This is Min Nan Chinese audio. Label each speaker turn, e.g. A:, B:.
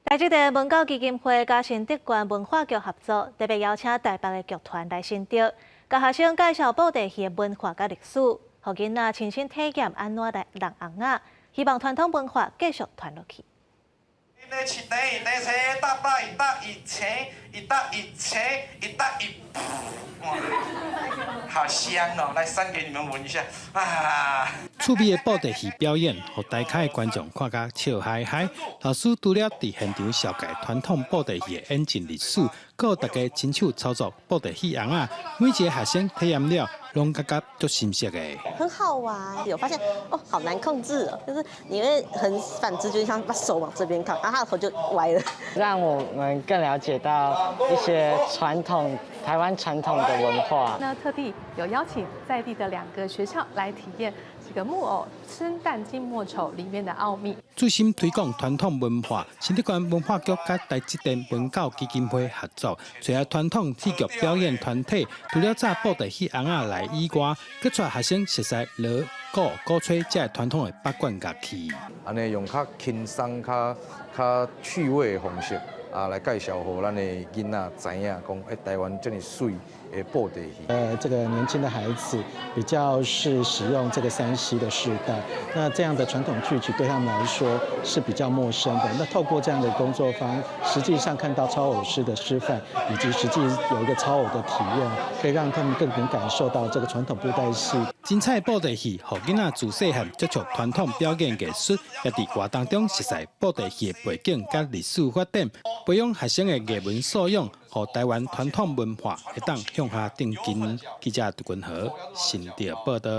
A: 台積電文教基金會佮新竹縣文化局合作，特別邀請台北的劇團來新竹，共學生介紹布袋戲的文化佮歷史，予囡仔親身體驗按怎來弄尪仔，希望傳統文化繼續傳落去。
B: 一、七、一、七、八、八、一、一、七、一、一、七、一、一，哇，好香哦！來，三給你們聞一下啊！
C: 趣味的布袋戲表演，予台下的觀眾看甲笑嗨嗨。老師除了佇現場紹介傳統布袋戲的演進歷史，閣予大家親手操作布袋戲尪仔，每一个學生體驗了，攏感覺足新鮮的。
D: 很好玩，有發現哦，好難控制哦，就是你會很反直覺，想把手往這邊靠，然後他的頭就歪了。
E: 讓我們更了解到一些傳統台灣傳統的文化。
F: 那特地有邀請在地的兩個學校來體驗這個木偶生旦淨末丑裡面的奧秘。
C: 專心推廣傳統文化，新竹縣文化局佮台積電文教基金會合作，揣來傳統戲劇表演團體，除了紮布袋戲尪仔來以外，閣帶學生熟悉鑼、鼓、鼓吹這傳統的八管樂器。
G: 按呢用較輕鬆、較較趣味的方式啊，來介紹予咱的囡仔知影，講欸台灣這麼媠的布袋戲。
H: 這個年輕的孩子比較是使用這個3C 的時代，那這樣的傳統劇曲對他們來說是比較陌生的。那透過這樣的工作坊，實際上看到操偶師的示範，以及實際有一個操偶的體驗，可以讓他們更能感受到這個傳統布袋戲。
C: 精彩布袋戲，予囡仔自細漢接觸傳統表演藝術，也佇活動中熟悉布袋戲的背景佮歷史發展，培養學生的藝文素養，予台灣傳統文化會當向下扎根。記者杜君和新竹報導。